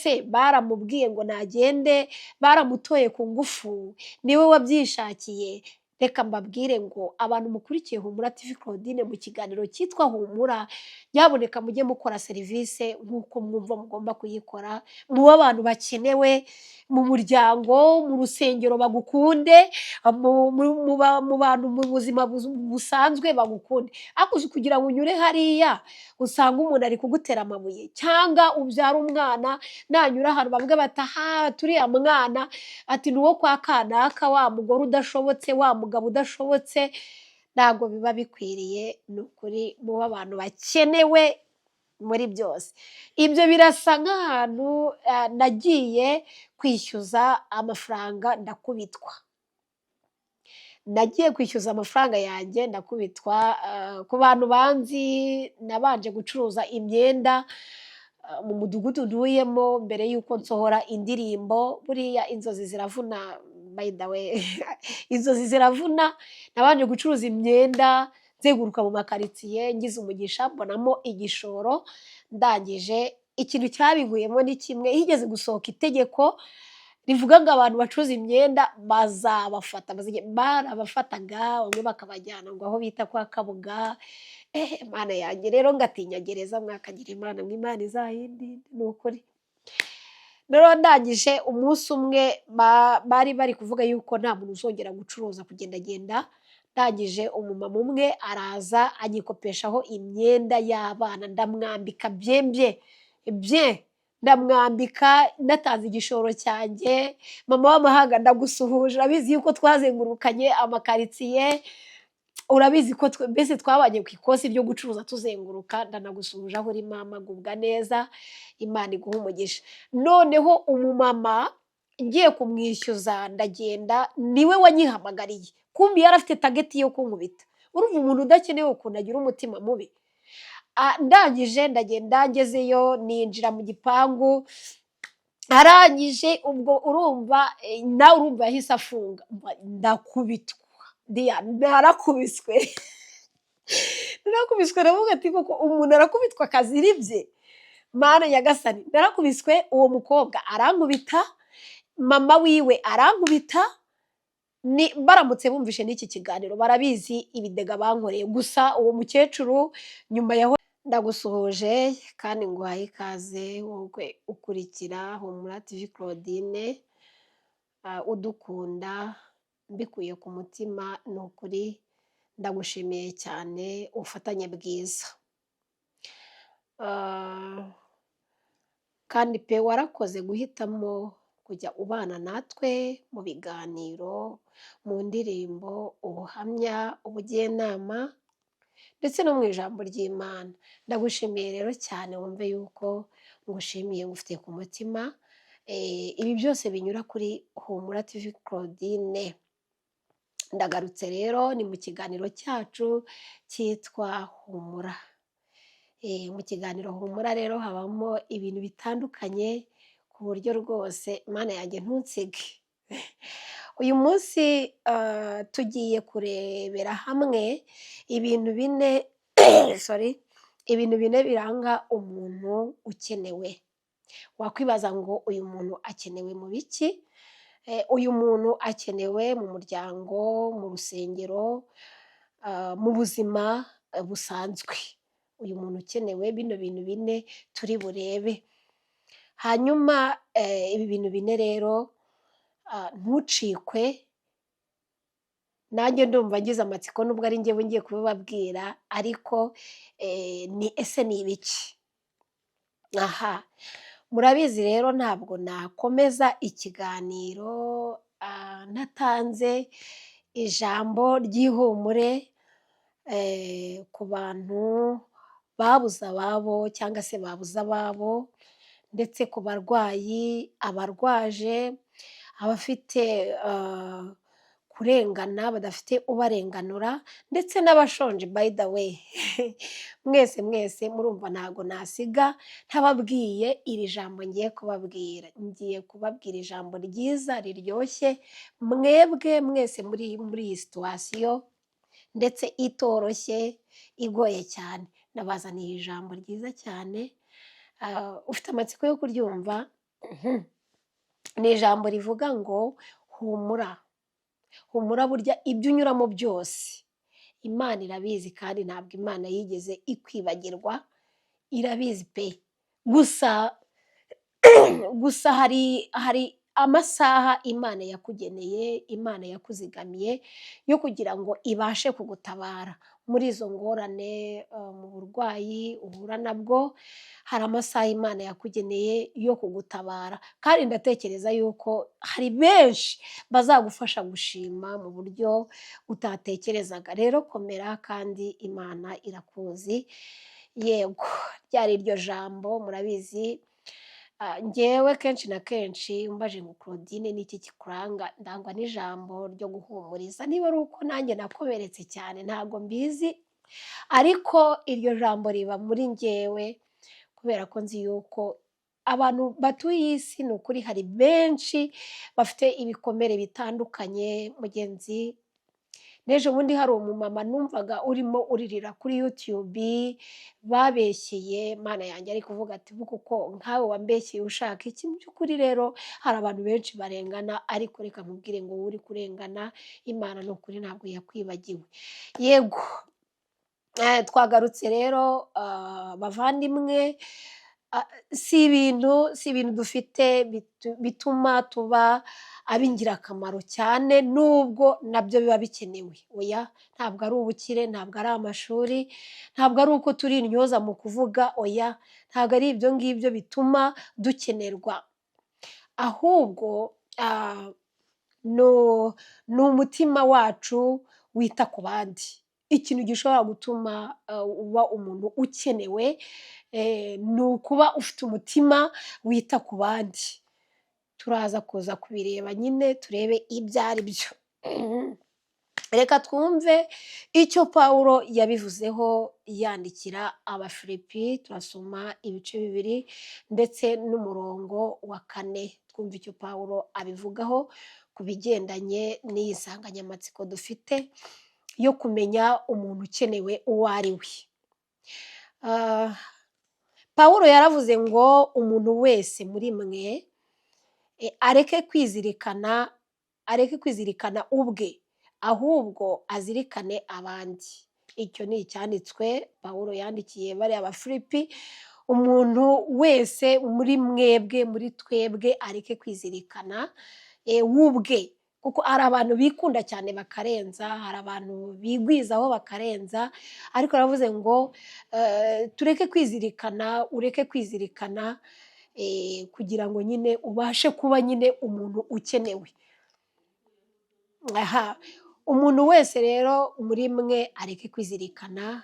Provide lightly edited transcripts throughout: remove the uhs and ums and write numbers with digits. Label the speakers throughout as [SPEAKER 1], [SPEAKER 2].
[SPEAKER 1] Se baramubwiye ngo nagende? Baramutoye ku ngufu? Niwe wabyishakiye? Reka mbabwire ngo abantu mukurikiye Humura TV Claudine mu kiganiro cyitwa Humura, nyaboneka mujye mukora serivisi nk'uko mwumva mugomba kuyikora, mube abantu bakenewe mu muryango, mu rusengero bagukunde, mu bantu mu buzima busanzwe bagukunde. Ariko uzi kugira ngo unyure hariya usanga umuntu ari kugutera amabuye, cyangwa ubyara umwana nanyura ahantu bavuga bati: "Aha turiya mwana," ati, "ni uwo kwa kanaka, wa mugore udashobotse, wa mugabo udashobotse." Ntabwo biba bikwiriye. Ni ukuri, mube abantu bakenewe muri byose. Ibyo birasa nk'ahantu nagiye kwishyuza amafaranga ndakubitwa. Nagiye kwishyuza amafaranga yanjye ndakubitwa. Ku bantu banzi, nabanje gucuruza imyenda mu mudugudu ntuyemo mbere y'uko nsohora indirimbo. Buriya inzozi ziravuna, by the way, inzozi ziravuna. Nabanje gucuruza imyenda nzenguruka mu makaritsiye, ngize umugisha mbonamo igishoro. Ndangije, ikintu cyabinkuyemo ni kimwe: higeze gusohoka itegeko rivuga ngo abantu bacuruza imyenda bazabafata. Barabafataga bamwe bakabajyana ngo aho bita kwa Kabuga. Mana yanjye, rero ngatinya gereza. Mwakagira Imana ngo Imana izahindinde, ni ukuri. Rero ndangije, umunsi umwe bari bari kuvuga yuko nta muntu uzongera gucuruza kugendagenda. Ndangije, umumama umwe araza anyikopeshaho imyenda y'abana, ndamwambika byembye bye, ndamwambika natanze igishoro cyanjye. Mama w'amahanga, ndagusuhuje. Urabizi yuko twazengurukanye amakaritsiye, urabizi ko mbese twabanye ku ikosi ryo gucuruza tuzenguruka. Ndanagusuhuje aho uri mama, gubwa neza, Imana iguha umugisha. Noneho umumama ngiye kumwishyuza, ndagenda, niwe wanyihamagariye. Kumbi yari afite target yo kunkubita. Urumva umuntu udakenewe ukuntu agira umutima mubi. Ndangije ndagenda, ngezeyo ninjira mu gipangu. Arangije ubwo urumva, nawe urumva yahise afunga. Ndakubitwa. Diya, narakubiswe, narakubiswe. Ndavuga ati: "Koko umuntu arakubitwa akazira ibye?" Mana nyagasani, narakubiswe. Uwo mukobwa arankubita, mama wiwe arankubita. Ni baramutse bumvishe n'iki kiganiro barabizi ibidega bankoreye. Gusa uwo mukecuru nyuma yaho. Ndagusuhuje kandi nguhaye ikaze, wowe ukurikira Humura TV Claudine, udukunda mbikuye ku mutima. Ni ukuri ndagushimiye cyane ubufatanye bwiza. Kandi pe warakoze guhitamo kujya ubana natwe mu biganiro, mu ndirimbo, ubuhamya, ubujyanama ndetse no mu ijambo ry'Imana. Ndagushimiye rero cyane, wumve yuko ngushimiye ngufitiye ku mutima. Ibi byose binyura kuri Humura TV Claudine. Ndagarutse rero, ni mu kiganiro cyacu cyitwa Humura. Mu kiganiro Humura rero habamo ibintu bitandukanye ku buryo rwose, Mana yanjye ntunsige. Uyu munsi tugiye kurebera hamwe ibintu bine, sorry, ibintu bine biranga umuntu ukenewe. Wakwibaza ngo uyu muntu akenewe mu biki? Uyu muntu akenewe mu muryango, mu rusengero, mu buzima busanzwe. Uyu muntu ukenewe, bino bintu bine turi burebe. Hanyuma ibi bintu bine rero, ntucikwe. Nanjye ndumva ngize amatsiko nubwo ari njyewe ngiye kubibabwira, ariko ni ese ni ibiki? Aha murabizi rero, ntabwo nakomeza ikiganiro ntatanze ijambo ry'ihumure ku bantu babuze ababo cyangwa se babuze ababo, ndetse ku barwayi, abarwaje, abafite kurengana badafite ubarenganura, ndetse n'abashonje. By the way, mwese mwese murumva ntabwo nasiga ntababwiye iri jambo ngiye kubabwira. Ngiye kubabwira ijambo ryiza riryoshye. Mwebwe mwese muri iyi situation ndetse itoroshye, igoye cyane, nabazaniye ijambo ryiza cyane. Ufite amatsiko yo kuryumva? Ni ijambo rivuga ngo humura, humura, burya ibyo unyuramo byose Imana irabizi, kandi ntabwo Imana yigeze ikwibagirwa, irabizi pe. Gusa hari amasaha Imana yakugeneye, Imana yakuzigamiye yo kugira ngo ibashe kugutabara muri izo ngorane, mu burwayi uhura nabwo. Hari amasaha Imana yakugeneye yo kugutabara, kandi ndatekereza yuko hari benshi bazagufasha gushima mu buryo utatekerezaga. Rero komera, kandi Imana irakuzi. Yego, ryari iryo jambo. Murabizi, njyewe kenshi na kenshi umbaje ngo: "Claudine, ni iki kikuranga?" Ndangwa n'ijambo ryo guhumuriza. Niba ari uko nanjye nakomeretse cyane, ntabwo mbizi, ariko iryo jambo riba muri njyewe kubera ko nzi yuko abantu batuye iyi si, ni ukuri, hari benshi bafite ibikomere bitandukanye. Mugenzi, n'ejo bundi hari umumama numvaga urimo uririra kuri YouTube babeshyeye. Mana yanjye, ari kuvuga ati: "Kuko nkawe wambeshyeye ushaka iki?" Mu by'ukuri rero hari abantu benshi barengana, ariko reka nkubwire ngo wowe uri kurengana, Imana ni ukuri ntabwo yakwibagiwe. Yego, twagarutse rero, bavandimwe. Si ibintu dufite bituma tuba ab'ingirakamaro cyane, nubwo nabyo biba bikenewe. Oya, ntabwo ari ubukire, ntabwo ari amashuri, ntabwo ari uko turi intyoza mu kuvuga. Oya, ntabwo ari ibyo ngibyo bituma dukenerwa, ahubwo ni umutima wacu wita ku bandi. Ikintu gishobora gutuma uba umuntu ukenewe ni ukuba ufite umutima wita ku bandi. Turaza kuza kubireba nyine, turebe ibyo ari byo. Reka twumve icyo Pawulo yabivuzeho yandikira Abafilipi. Turasoma ibice 2 ndetse n'umurongo wa 4, twumve icyo Pawulo abivugaho ku bigendanye n'iyi nsanganyamatsiko dufite yo kumenya umuntu ukenewe uwo ari we. Pawulo yaravuze ngo: "Umuntu wese muri mwe areke kwizirikana ubwe, ahubwo azirikane abandi." Icyo ni icyanditswe Pawulo yandikiye bariya Bafilipi. Umuntu wese muri mwebwe, muri twebwe, areke kwizirikana we ubwe, kuko hari abantu bikunda cyane bakarenza, hari abantu bigwizaho bakarenza, ariko aravuze ngo tureke kwizirikana, ureke kwizirikana kugira ngo nyine ubashe kuba nyine umuntu ukenewe. Aha, umuntu wese rero muri mwe areke kwizirikana,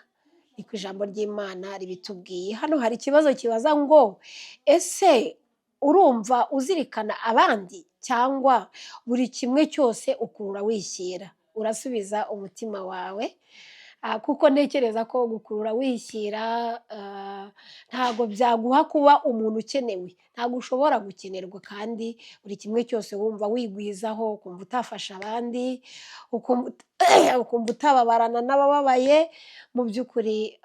[SPEAKER 1] niko ijambo ry'Imana ribitubwiye. Hano hari ikibazo kibaza ngo: ese urumva uzirikana abandi, cyangwa buri kimwe cyose ukurura wishyira? Urasubiza umutima wawe, kuko ntekereza ko gukurura wishyira ntabwo byaguha kuba umuntu ukenewe. Ntabwo ushobora gukenerwa kandi buri kimwe cyose wumva wigwizaho, ukumva utafasha abandi, ukumva utababarana n'abababaye. Mu by'ukuri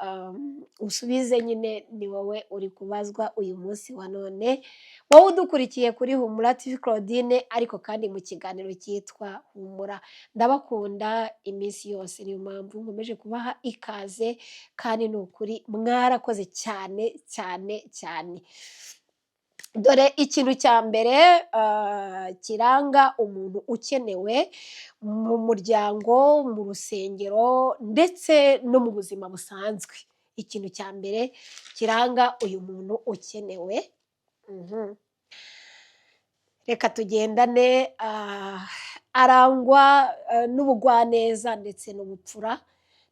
[SPEAKER 1] usubize nyine, ni wowe uri kubazwa uyu munsi wa none, wowe udukurikiye kuri Humura TV, Claudine, ariko kandi mu kiganiro cyitwa Humura. Ndabakunda iminsi yose, niyo mpamvu nkomeje kubaha ikaze, kandi ni ukuri mwarakoze cyane cyane cyane. Dore ikintu cya mbere kiranga umuntu ukenewe mu muryango, mu rusengero ndetse no mu buzima busanzwe. Ikintu cya mbere kiranga uyu muntu ukenewe, reka tugendane, arangwa n'ubugwaneza ndetse n'ubupfura.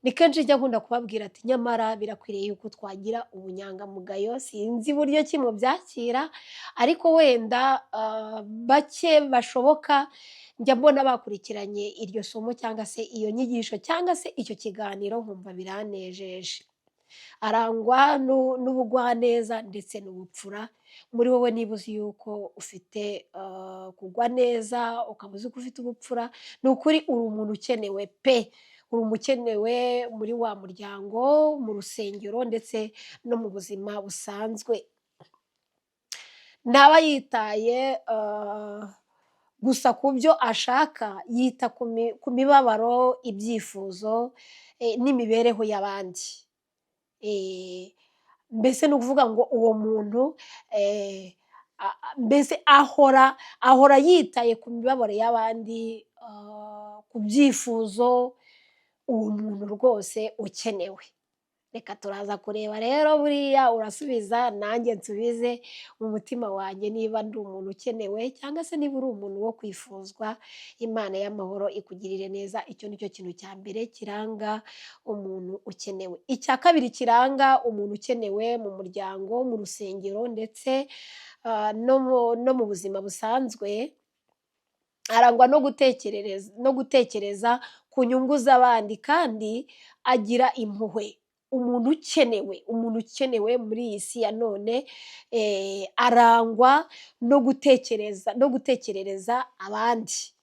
[SPEAKER 1] Ni kenshi njya nkunda kubabwira ati: "Nyamara birakwiriye yuko twagira ubunyangamugayo." Sinzi buryo ki mubyakira, ariko wenda bake bashoboka njya mbona bakurikiranye iryo somo cyangwa se iyo nyigisho cyangwa se icyo kiganiro, nkumva biranejeje. Arangwa n'ubugwaneza ndetse n'ubupfura. Muri wowe niba uzi yuko ufite kugwa neza, ukaba uzi ko ufite ubupfura, ni ukuri uri umuntu ukenewe pe! Uri umukenewe muri wa muryango, mu rusengero ndetse no mu buzima busanzwe. Ntaba yitaye gusa ku byo ashaka, yita ku mibabaro, ibyifuzo n'imibereho y'abandi. Mbese ni ukuvuga ngo uwo muntu mbese ahora yitaye ku mibabaro y'abandi, ku byifuzo, uwo muntu rwose ukenewe. Reka turaza kureba rero, buriya urasubiza nanjye nsubize mu mutima wanjye niba ndi umuntu ukenewe cyangwa se niba uri umuntu wo kwifuzwa. Imana y'amahoro ikugirire neza. Icyo ni cyo kintu cya mbere kiranga umuntu ukenewe. Icya kabiri kiranga umuntu ukenewe mu muryango, mu rusengero ndetse no mu buzima busanzwe, arangwa no gutekereza ku nyungu z'abandi kandi agira impuhwe. Umuntu ukenewe muri iyi si ya none arangwa no gutekerereza abandi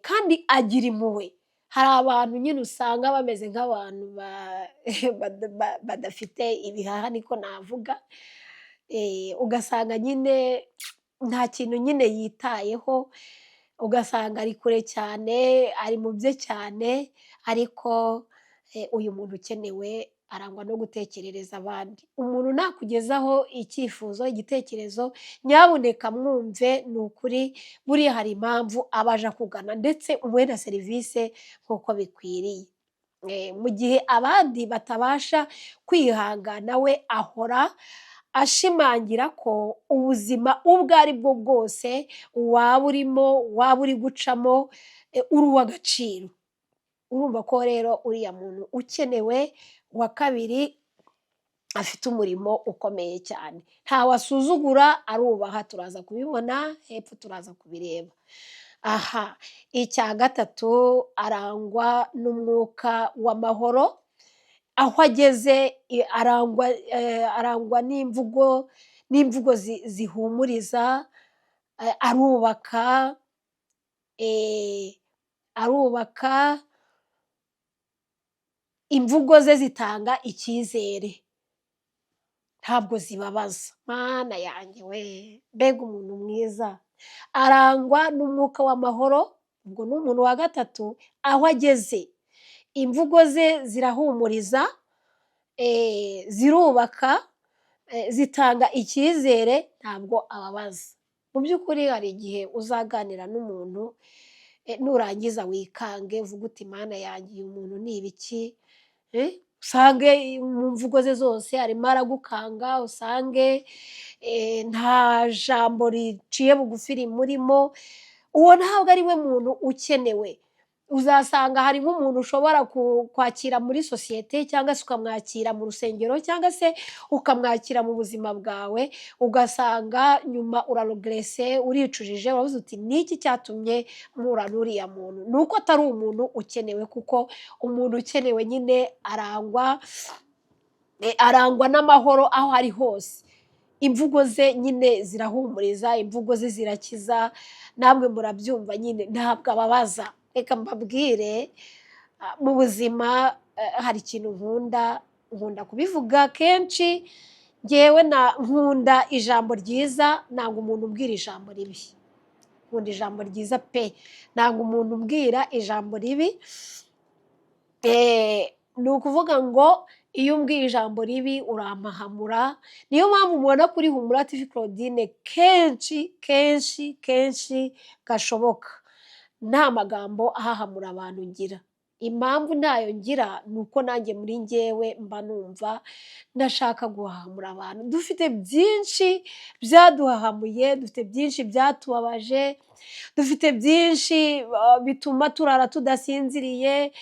[SPEAKER 1] kandi agira impuhwe. Hari abantu nyine usanga bameze nk'abantu badafite ibihaha, niko navuga, ugasanga nyine nta kintu nyine yitayeho, ugasanga ari kure cyane, ari mu bye cyane, ariko uyu muntu ukenewe arangwa no gutekerereza abandi. Umuntu nakugezaho icyifuzo, igitekerezo, nyabuneka mwumve, ni ukuri buriya hari impamvu aba aje akugana, ndetse umuhe na serivisi nk'uko bikwiriye. Mu gihe abandi batabasha kwihangana, we ahora ashimangira ko ubuzima ubwo ari bwo bwose waba urimo, waba uri gucamo, uri uw'agaciro. Urumva ko rero uriya muntu ukenewe wa kabiri afite umurimo ukomeye cyane. Ntawe asuzugura, arubaha, turaza kubibona hepfo, turaza kubireba. Aha, icya gatatu, arangwa n'umwuka w'amahoro, aho ageze arangwa n'imvugo zihumuriza, arubaka, imvugo ze zitanga icyizere, ntabwo zibabaza. Mana yanjye we, mbega umuntu mwiza! Arangwa n'umwuka w'amahoro, ubwo ni umuntu wa gatatu, aho ageze imvugo ze zirahumuriza, zirubaka, zitanga icyizere, ntabwo ababaza. Mu by'ukuri hari igihe uzaganira n'umuntu, nurangiza wikange uvuge uti: "Mana yanjye, uyu muntu ni ibiki?" Usange mu mvugo ze zose arimo aragukanga, usange nta jambo riciye bugufi rimurimo, uwo ntabwo ari we muntu ukenewe. Uzasanga hari nk'umuntu ushobora kwakira muri sosiyete cyangwa se ukamwakira mu rusengero cyangwa se ukamwakira mu buzima bwawe, ugasanga nyuma uraregrese, uricujije, uravuze uti: "Ni iki cyatumye mpura n'uriya muntu?" Ni uko atari umuntu ukenewe, kuko umuntu ukenewe nyine arangwa n'amahoro aho ari hose. Imvugo ze nyine zirahumuriza, imvugo ze zirakiza, namwe murabyumva nyine, ntabwo ababaza. Reka mbabwire, mu buzima hari ikintu nkunda, nkunda kubivuga kenshi, ngewe na nkunda ijambo ryiza, ntabwo umuntu umbwira ijambo ribi. Nkunda ijambo ryiza pe, ntabwo umuntu umbwira ijambo ribi. Ni ukuvuga ngo iyo umbwiye ijambo ribi urampahamura, niyo mpamvu mubona kuri Humura TV Claudine kenshi kenshi kenshi gashoboka nta magambo ahahamura abantu ngira. Impamvu ntayo ngira ni uko nanjye muri njyewe mba numva ndashaka guhahamura abantu. Dufite byinshi byaduhahamuye, dufite byinshi byatubabaje, dufite byinshi bituma turara tudasinziriye,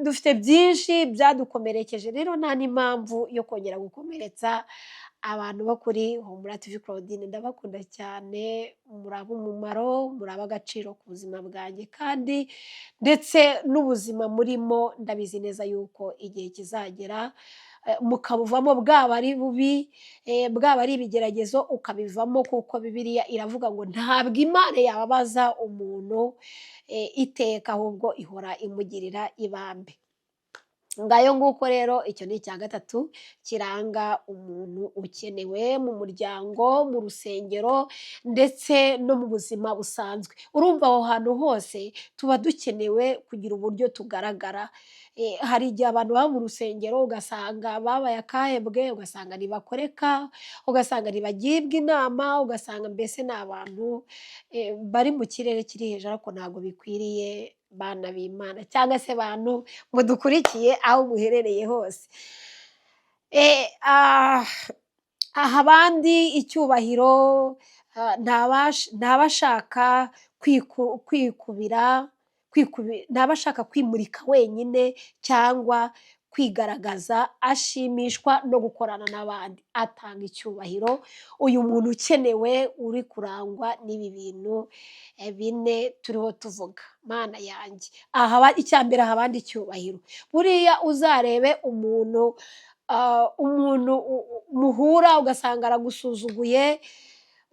[SPEAKER 1] dufite byinshi byadukomerekeje, rero nta n'impamvu yo kongera gukomeretsa abantu bo kuri Humura TV Claudine. Ndabakunda cyane, muri ab'umumaro, muri ab'agaciro ku buzima bwanjye kandi ndetse n'ubuzima murimo, ndabizi neza yuko igihe kizagera mukabuvamo, bwaba ari bubi, bwaba ari ibigeragezo, ukabivamo, kuko Bibiliya iravuga ngo ntabwo Imana yababaza umuntu iteka, ahubwo ihora imugirira ibambe. Ngayo nguko rero, icyo ni icya gatatu kiranga umuntu ukenewe mu muryango, mu rusengero ndetse no mu buzima busanzwe. Urumva aho hantu hose tuba dukenewe kugira uburyo tugaragara. Hari igihe abantu baba mu rusengero ugasanga babaye akahebwe, ugasanga ntibakoreka, ugasanga ntibagibwa inama, ugasanga mbese ni abantu bari mu kirere kiri hejuru, ariko ntabwo bikwiriye, bana b'Imana cyangwa se bantu mudukurikiye aho muherereye hose. Aha abandi icyubahiro, ntaba ashaka kwikubira, ntaba ashaka kwimurika wenyine cyangwa kwigaragaza, ashimishwa no gukorana n'abandi, atanga icyubahiro. Uyu muntu ukenewe uri kurangwa n'ibi bintu bine turiho tuvuga, Mana yanjye, aha icya mbere, aha abandi icyubahiro. Buriya uzarebe umuntu muhura ugasanga aragusuzuguye,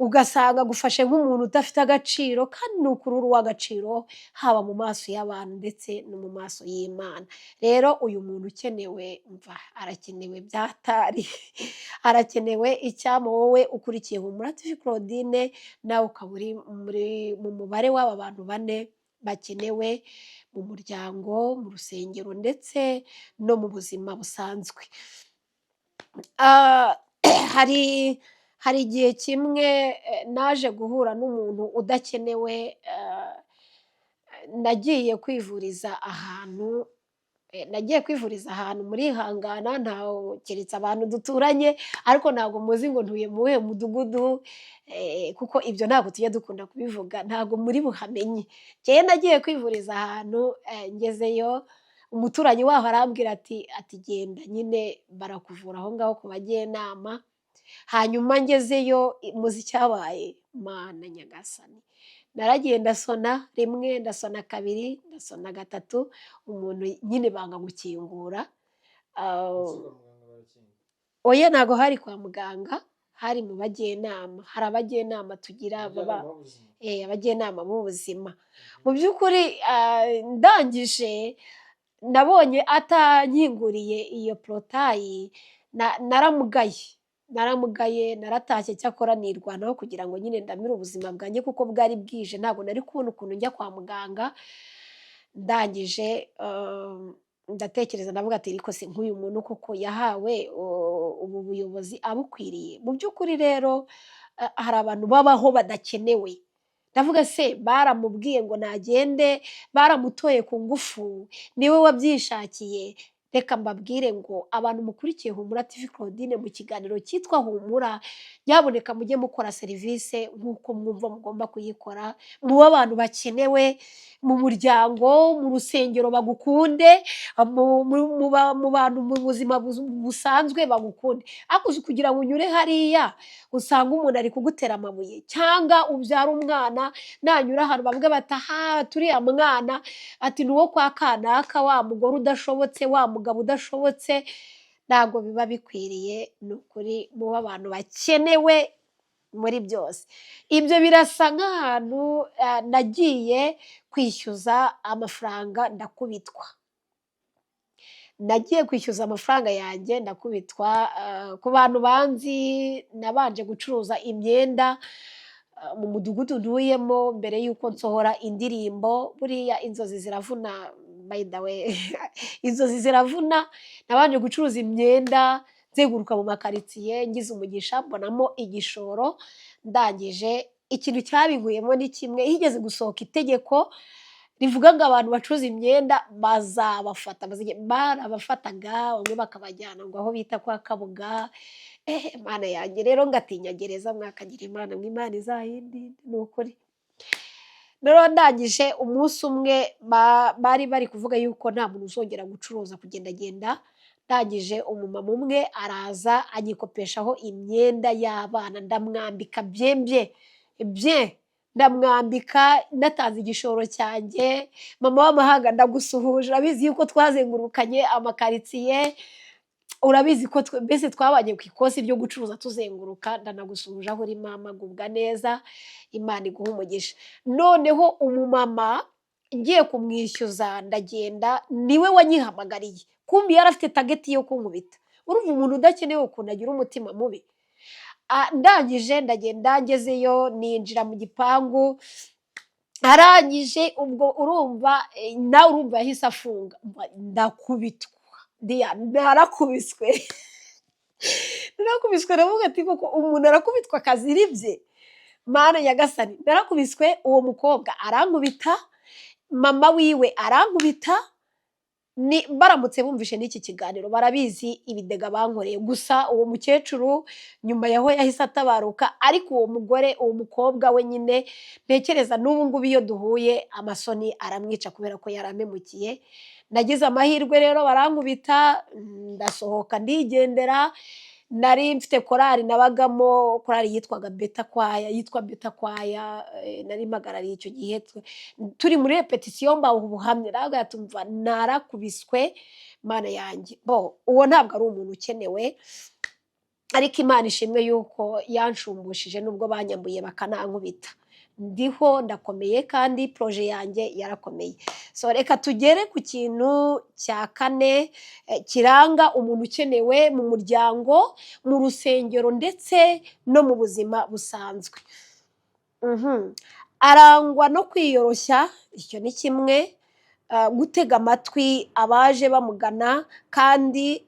[SPEAKER 1] ugasanga agufashe nk'umuntu udafite agaciro, kandi ni ukuri uri uw'agaciro, haba mu maso y'abantu ndetse no mu maso y'Imana. Rero uyu muntu ukenewe, mva, arakenewe byatari, arakenewe. Icyampa wowe ukurikiye Humura TV Claudine nawe ukaba uri mu mubare w'aba bantu bane bakenewe mu muryango, mu rusengero ndetse no mu buzima busanzwe. Hari igihe kimwe naje guhura n'umuntu udakenewe. Nagiye kwivuriza ahantu, murihangana, ntawe keretse abantu duturanye, ariko ntabwo muzi ngo ntuye mu wuhe mudugudu, kuko ibyo ntabwo tujya dukunda kubivuga, ntabwo muri buhamenye. Njyewe nagiye kwivuriza ahantu, ngezeyo umuturanyi waho arambwira ati "Genda nyine barakuvura aho ngaho ku bajyanama." Hanyuma ngezeyo, muzi icyabaye? Mana nyagasani, naragiye ndasona rimwe, ndasona kabiri, ndasona gatatu, umuntu nyine banga gukingura.
[SPEAKER 2] Ese kwa muganga barakinga?
[SPEAKER 1] Oya, ntabwo hari kwa muganga, hari mu bajyanama. Hari abajyanama tugira baba
[SPEAKER 2] Abajyanama b'ubuzima.
[SPEAKER 1] Abajyanama b'ubuzima. Mu by'ukuri, ndangije nabonye atankinguriye iyo portail, naramugaye, naratashye. Cyakora nirwanaho kugira ngo nyine ndamire ubuzima bwanjye, kuko bwari bwije, ntabwo nari kubona ukuntu njya kwa muganga. Ndangije ndatekereza, ndavuga ati: "Ariko si nk'uyu muntu koko yahawe ubu buyobozi abukwiriye?" Mu by'ukuri rero, hari abantu babaho badakenewe. Ndavuga se baramubwiye ngo nagende, baramutoye ku ngufu, niwe wabyishakiye? Reka mbabwire ngo abantu mukurikiye Humura TV Claudine mu kiganiro cyitwa Humura, nyabuneka mujye mukora serivisi nk'uko mwumva mugomba kuyikora, mube abantu bakenewe mu muryango, mu rusengero bagukunde, mu bantu mu buzima busanzwe bagukunde. Ariko uzi kugira ngo unyure hariya usanga umuntu ari kugutera amabuye, cyangwa ubyara umwana nanyura ahantu bavuga bati: "Aha turiya mwana," ati, "ni uwo kwa kanaka, wa mugore udashobotse, wa mugabo udashobotse." Ntabwo biba bikwiriye. Ni ukuri mube abantu bakenewe muri byose. Ibyo birasa nk'ahantu nagiye kwishyuza amafaranga ndakubitwa. Nagiye kwishyuza amafaranga yanjye ndakubitwa. Ku bantu banzi, nabanje gucuruza imyenda mu mudugudu ntuyemo mbere y'uko nsohora indirimbo. Buriya inzozi ziravuna, by the way, inzozi ziravuna. Nabanje gucuruza imyenda nzenguruka mu makaritsiye, ngize umugisha mbonamo igishoro. Ndangije, ikintu cyabinkuyemo ni kimwe: higeze gusohoka itegeko rivuga ngo abantu bacuruza imyenda bazabafata. Barabafataga bamwe bakabajyana ngo aho bita kwa Kabuga. Mana yanjye, rero ngatinya gereza. Mwakagira Imana ngo Imana izahindinde, ni ukuri. Rero ndangije, umunsi umwe bari bari kuvuga yuko nta muntu uzongera gucuruza kugendagenda. Ndangije, umumama umwe araza anyikopeshaho imyenda y'abana, ndamwambika byembye bye, ndamwambika natanze igishoro cyanjye. Mama w'amahanga, ndagusuhuje. Urabizi yuko twazengurukanye amakaritsiye, urabizi ko mbese twabanye ku ikosi ryo gucuruza tuzenguruka. Ndanagusuhuje aho uri mama, gubwa neza, Imana iguha umugisha. Noneho umumama ngiye kumwishyuza, ndagenda, niwe wanyihamagariye. Kumbi yari afite target yo kunkubita. Urumva umuntu udakenewe ukuntu agira umutima mubi. Ndangije ndagenda, ngezeyo ninjira mu gipangu. Arangije ubwo urumva, nawe urumva yahise afunga. Ndakubitwa. Diya, narakubiswe, narakubiswe. Ndavuga ati: "Koko umuntu arakubitwa akazira ibye? Mana nyagasani!" Narakubiswe, uwo mukobwa arankubita, mama wiwe arankubita. Ni baramutse bumvishe n'iki kiganiro barabizi ibidega bankoreye. Gusa uwo mukecuru nyuma yaho yahise atabaruka, ariko uwo mugore, uwo mukobwa we nyine, ntekereza n'ubu ngubu iyo duhuye amasoni aramwica kubera ko yarampemukiye. Nagize amahirwe rero barankubita, ndasohoka ndigendera. Nari mfite korali nabagamo, korali yitwaga Beta Kwaya, yitwa Beta Kwaya. Nari mpagarariye icyo gihe. Turi muri répétition mbaha ubuhamya, nawe tumva narakubiswe. Mana yanjye! Bo uwo ntabwo ari umuntu ukenewe, ariko Imana ishimwe yuko yansumbushije. Nubwo banyambuye bakanankubita, ndiho, ndakomeye, kandi projet yanjye yarakomeye. So reka tugere ku kintu cya kane kiranga umuntu ukenewe mu muryango, mu rusengero ndetse no mu buzima busanzwe. Arangwa no kwiyoroshya, icyo ni kimwe, gutega amatwi abaje bamugana, kandi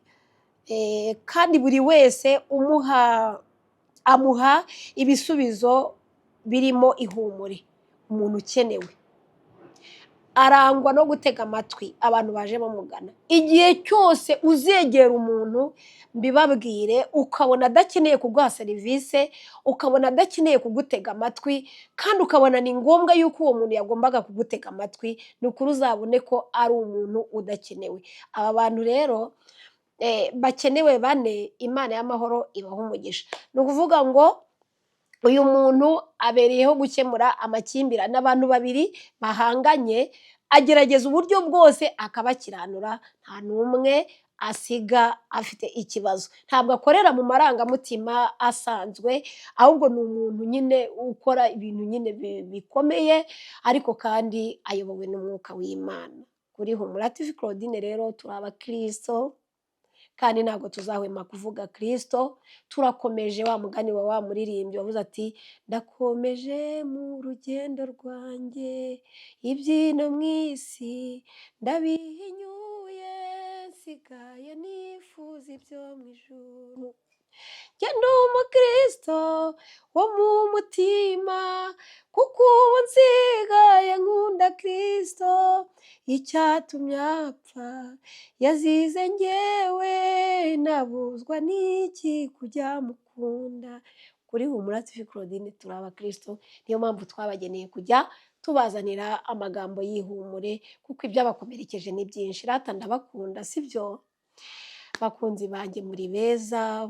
[SPEAKER 1] buri wese umuha amuha ibisubizo birimo ihumure. Umuntu ukenewe arangwa no gutega amatwi abantu baje bamugana. Igihe cyose uzegera umuntu, mbibabwire, ukabona adakeneye kuguha serivisi, ukabona adakeneye kugutega amatwi, kandi ukabona ni ngombwa yuko uwo muntu yagombaga kugutega amatwi, ni ukuri uzabone ko ari umuntu udakenewe. Aba bantu rero bakenewe bane, Imana y'amahoro ibaha umugisha. Ni ukuvuga ngo uyu muntu abereyeho gukemura amakimbirane. Abantu babiri bahanganye, agerageza uburyo bwose akabakiranura, nta n'umwe asiga afite ikibazo. Ntabwo akorera mu marangamutima asanzwe, ahubwo ni umuntu nyine ukora ibintu nyine bikomeye, ariko kandi ayobowe n'Umwuka w'Imana. Kuri Humura TV Claudine rero turi abakristo kandi ntabwo tuzahwema kuvuga Kristo. Turakomeje. Wa mugani wa wa muririmbyi wavuze ati: "Ndakomeje mu rugendo rwanjye, ibyino mu isi ndabihinyuye, nsigaye nifuza ibyo mu ijuru. Njye ndi umukristo wo mu mutima, kuko ubu nsigaye nkunda Kristo. Icyatumye apfa yazize njyewe, nabuzwa n'iki kujya mukunda?" Kuri Humura TV Claudine turi abakristo, niyo mpamvu twabageneye kujya tubazanira amagambo y'ihumure, kuko ibyabakomerekeje ni byinshi. Rata ndabakunda, sibyo bakunzi banjye? Muri beza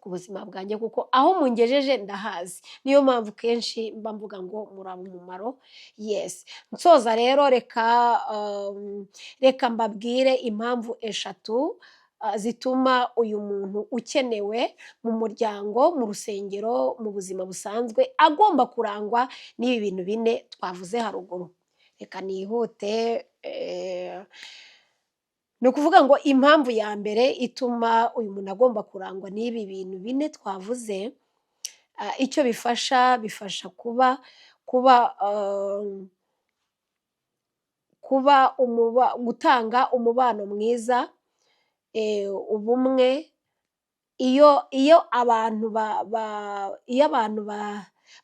[SPEAKER 1] ku buzima bwanjye, kuko aho mungejeje ndahazi. Niyo mpamvu kenshi mba mvuga ngo muraba umumaro. Yes, nsoza rero, reka mbabwire impamvu eshatu zituma uyu muntu ukenewe mu muryango, mu rusengero, mu buzima busanzwe agomba kurangwa n'ibi bintu bine twavuze haruguru. Reka nihute. Ni ukuvuga ngo impamvu ya mbere ituma uyu muntu agomba kurangwa n'ibi bintu bine twavuze, icyo bifasha, bifasha kuba gutanga umubano mwiza, ubumwe. Iyo abantu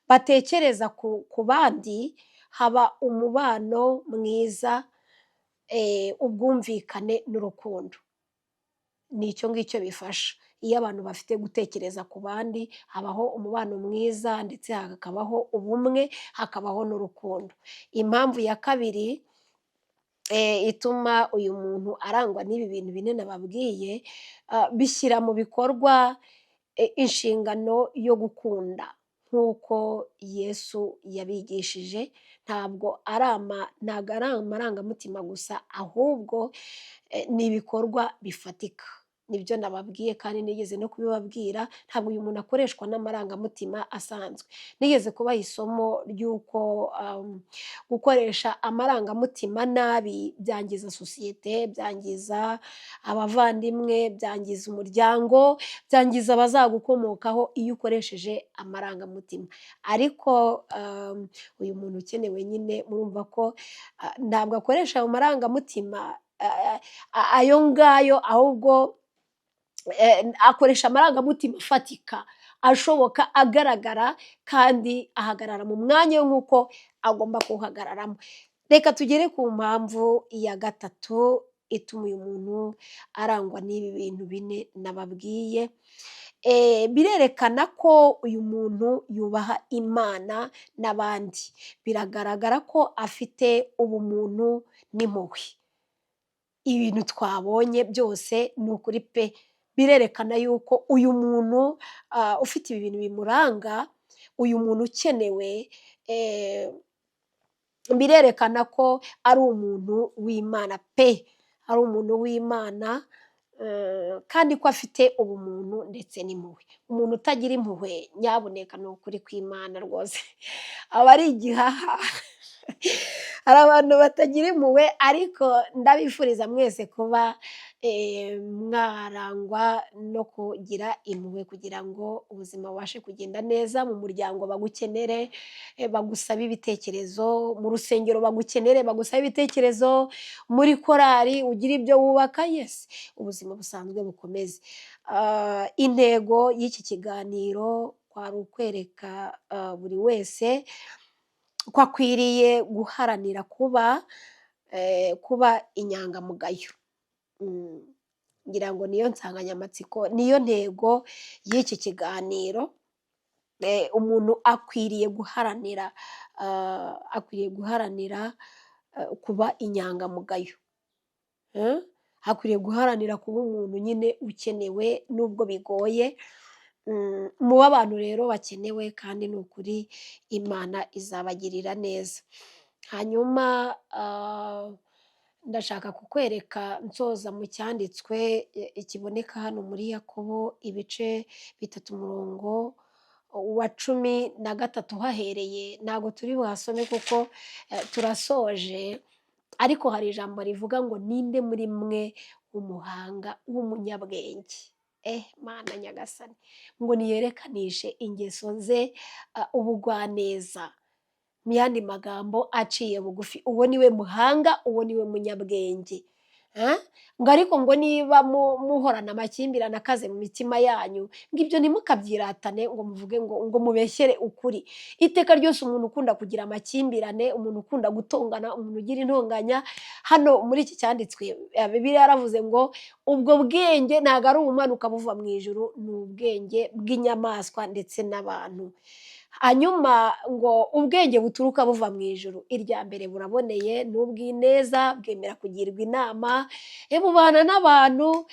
[SPEAKER 1] batekereza ku bandi, haba umubano mwiza, ubwumvikane n'urukundo. Ni icyo ngicyo bifasha. Iyo abantu bafite gutekereza ku bandi, habaho umubano mwiza, ndetse hakabaho ubumwe, hakabaho n'urukundo. Impamvu ya kabiri ituma uyu muntu arangwa n'ibi bintu bine nababwiye, bishyira mu bikorwa inshingano yo gukunda nk'uko Yesu yabigishije. Ntabwo ari amarangamutima gusa, ahubwo ni ibikorwa bifatika. Nibyo nababwiye kandi nigeze no kubibabwira, ntabwo uyu muntu akoreshwa n'amarangamutima asanzwe. Nigeze kubaha isomo ry'uko gukoresha amarangamutima nabi byangiza sosiyete, byangiza abavandimwe, byangiza umuryango, byangiza abazagukomokaho iyo ukoresheje amarangamutima. Ariko uyu muntu ukenewe nyine, murumva ko ntabwo akoresha ayo marangamutima ayo ngayo, ahubwo akoresha amarangamutima afatika, ashoboka, agaragara, kandi ahagarara mu mwanya we nk'uko agomba kuwuhagararamo. Reka tugere ku mpamvu ya gatatu ituma uyu muntu arangwa n'ibi bintu bine nababwiye. Birerekana ko uyu muntu yubaha Imana n'abandi. Biragaragara ko afite ubumuntu n'impuhwe. Ibintu twabonye byose ni ukuri pe, birerekana yuko uyu muntu ufite ibi bintu bimuranga, uyu muntu ukenewe, birerekana ko ari umuntu w'Imana pe, ari umuntu w'Imana kandi ko afite ubumuntu ndetse n'impuhwe. Umuntu utagira impuhwe, nyabuneka, ni ukuri kw'Imana rwose aba ari igihaha. Hari abantu batagira impuhwe, ariko ndabifuriza mwese kuba mwarangwa no kugira impuhwe kugira ngo ubuzima bubashe kugenda neza. Mu muryango bagukenere, bagusabe ibitekerezo, mu rusengero bagukenere, bagusabe ibitekerezo, muri korali ugire ibyo wubaka, yes, ubuzima busanzwe bukomeze. Intego y'iki kiganiro kwari ukwereka buri wese ko akwiriye guharanira kuba inyangamugayo. Ngira ngo niyo nsanganyamatsiko, niyo ntego y'iki kiganiro. Umuntu akwiriye guharanira kuba inyangamugayo. Akwiriye guharanira kuba umuntu nyine ukenewe nubwo bigoye. Mube abantu rero bakenewe, kandi ni ukuri Imana izabagirira neza. Hanyuma ndashaka kukwereka nsoza mu cyanditswe kiboneka hano muri Yakobo ibice 3, umurongo wa 13 uhahereye. Ntabwo turi buhasome kuko turasoje, ariko hari ijambo rivuga ngo: "Ninde muri mwe w'umuhanga, w'umunyabwenge?" Mana nyagasani! Ngo niyerekanishije ingeso ze ubugwaneza, mu yandi magambo aciye bugufi, uwo niwe muhanga, uwo niwe munyabwenge. Ngo ariko ngo niba muhorana amakimbirane akaze mu mitima yanyu, ngo ibyo ntimukabyiratane, ngo muvuge ngo mubeshyere ukuri. Iteka ryose umuntu ukunda kugira amakimbirane, umuntu ukunda gutongana, umuntu ugira intonganya, hano muri iki cyanditswe Bibiliya yaravuze ngo ubwo bwenge ntabwo ari ubumanuka buva mu ijuru, ni ubwenge bw'inyamaswa ndetse n'abantu. Hanyuma ngo ubwenge buturuka buva mu ijuru, irya mbere buraboneye, ni ubw'ineza, bwemera kugirwa inama, bubana n'abantu,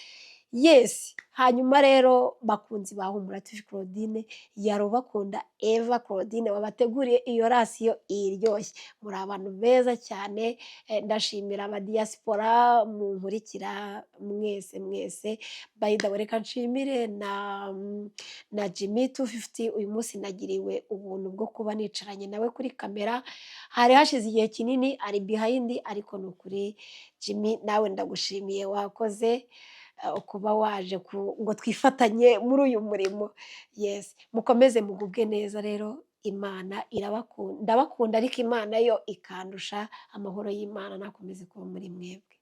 [SPEAKER 1] yes. Hanyuma rero, bakunzi ba Humura TV, Claudine yarubakunda, Eva Claudine wabateguriye iyo rasiyo iryoshye. Muri abantu beza cyane. Ndashimira abadiyasipora munkurikira mwese mwese. By the way, reka nshimire na Jimmy 250. Uyu munsi nagiriwe ubuntu bwo kuba nicaranye nawe kuri kamera. Hari hashize igihe kinini ari behind, ariko ni ukuri Jimmy, nawe ndagushimiye, wakoze kuba waje ngo twifatanye muri uyu murimo. Yes, mukomeze mugubwe neza rero. Imana irabakunda, ndabakunda, ariko Imana yo ikandusha. Amahoro y'Imana nakomeze kuba muri mwebwe.